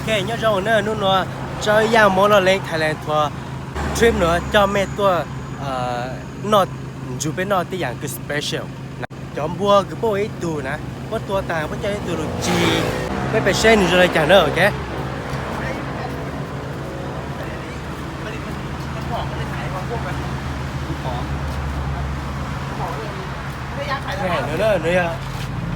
Ok, nyob zoo na, hnub no Tsawb Yaj Hmoob Loj Leeb Thailand Tour trip no coj mej tuaj noj, nrug peb noj tej yaam kws special. Cov npua kws puab ua ib tug na, puab tua taag puab coj ib tug lug ci. Peb pais saib nwg zoo le caag na, ok.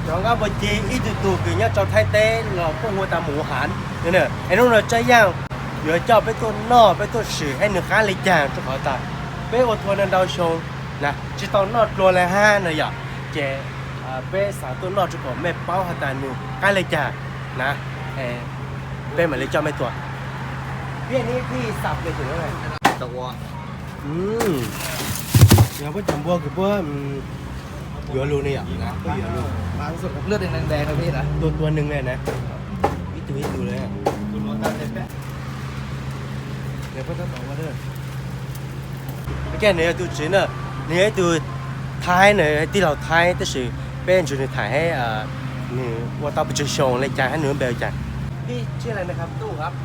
Cov nqaj npua ci ib tug tug kws nyob rau Thaib teb los puab hu tas Mus Hav. Es hnub no Tsawb Yaj yuav coj peb tuaj noj peb tuaj swm saib nwg qaab le caag rua qhov tas peb ua tour no ntau xyoo na tsis tau noj dlua le hab no yom. Ces peb xaav tuaj noj rua kom mej paub has tas nwg qaab le caag na. Peb mam le coj mej tuaj. Yog puab cov npua kws puab yuav lug ne yom, puab yuav lug. Tua tua nwg le na, ib tug ib tug le. Nwg yog tug tswv na, nwg yog ib tug Thaib na, tij laug Thaib, tab sis peb nrug nwg tham hab, nwg ua tau pes tsawg xyoo le caag hab nwg lub npe ua caag?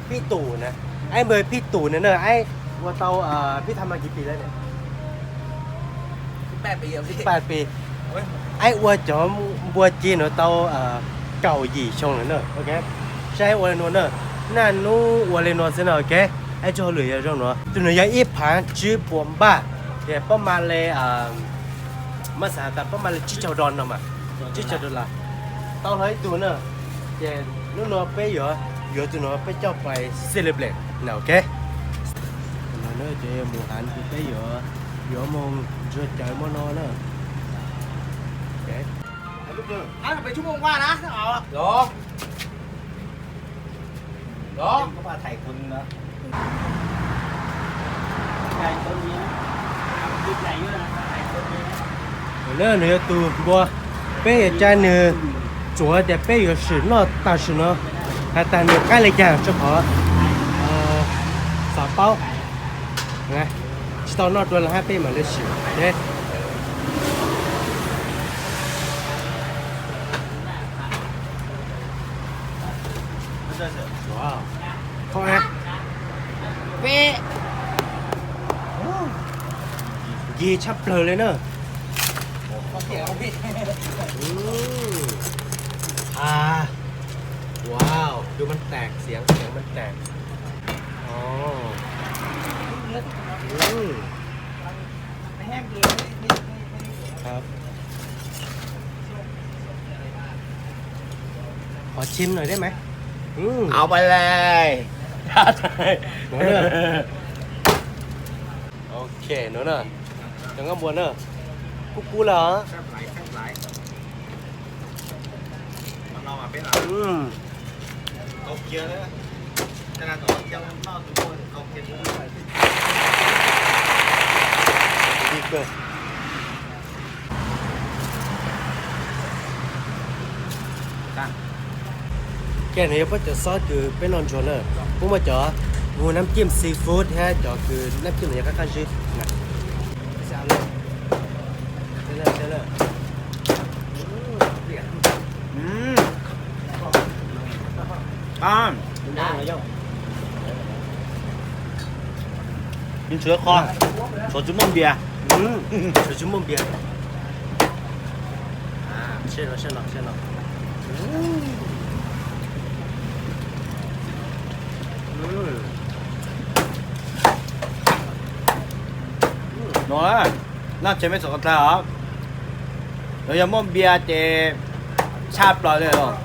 Phib Tum na, ab, npe Phib Tum na, ab, ua tau, Phib tham mas kis pis le ne? Ab, ua cov npua ci no tau kaum yim xyoo lawm na, ok. Saib ua le nuav na, naj nub ua le nuav xwb na, ok. Ab, txuj hauj lwm yog zoo nuav, tug nuav yog ib phaav tsib puas npaj, ces puab mas le, mas xaav tas puab mas le tsib caug dollar no mas, tsib caug dollar tau hlo ib tug na. Ces nub nuav peb yuav, yuav tug nuav peb coj pais celebrate na, ok. Ces Mus Hav ces peb yuav, yuav moog ntsuag cawv mov no na. Nwg yog tug npua, peb yuav tsa nwg tsuav tas peb yuav swm noj tam sim no, has tas nwg qaab le caag rua qhov xaav paub, tsis tau noj dlua le hab peb mam le swm. Peb ncig tshaj plawg le na. Wow, du maj taag, xiav xiav maj taag. Qhov tsis no deb mas. Au pa le. Ok, no na, cov nqaj npua na, kub kub le os. Kag, nwg yuav puab cov sauce kws peb noj ntsuag na, puab muaj cov hu nab cim seafood hab cov kws nab cim no yog qab qab zib. Ntsuag qho, tshuav tsis muaj npias. Tshuav tsis muaj npias. No, noj tsev mej txhom ko tag os. Lawv yog muaj npias ces tshaj plaws li os.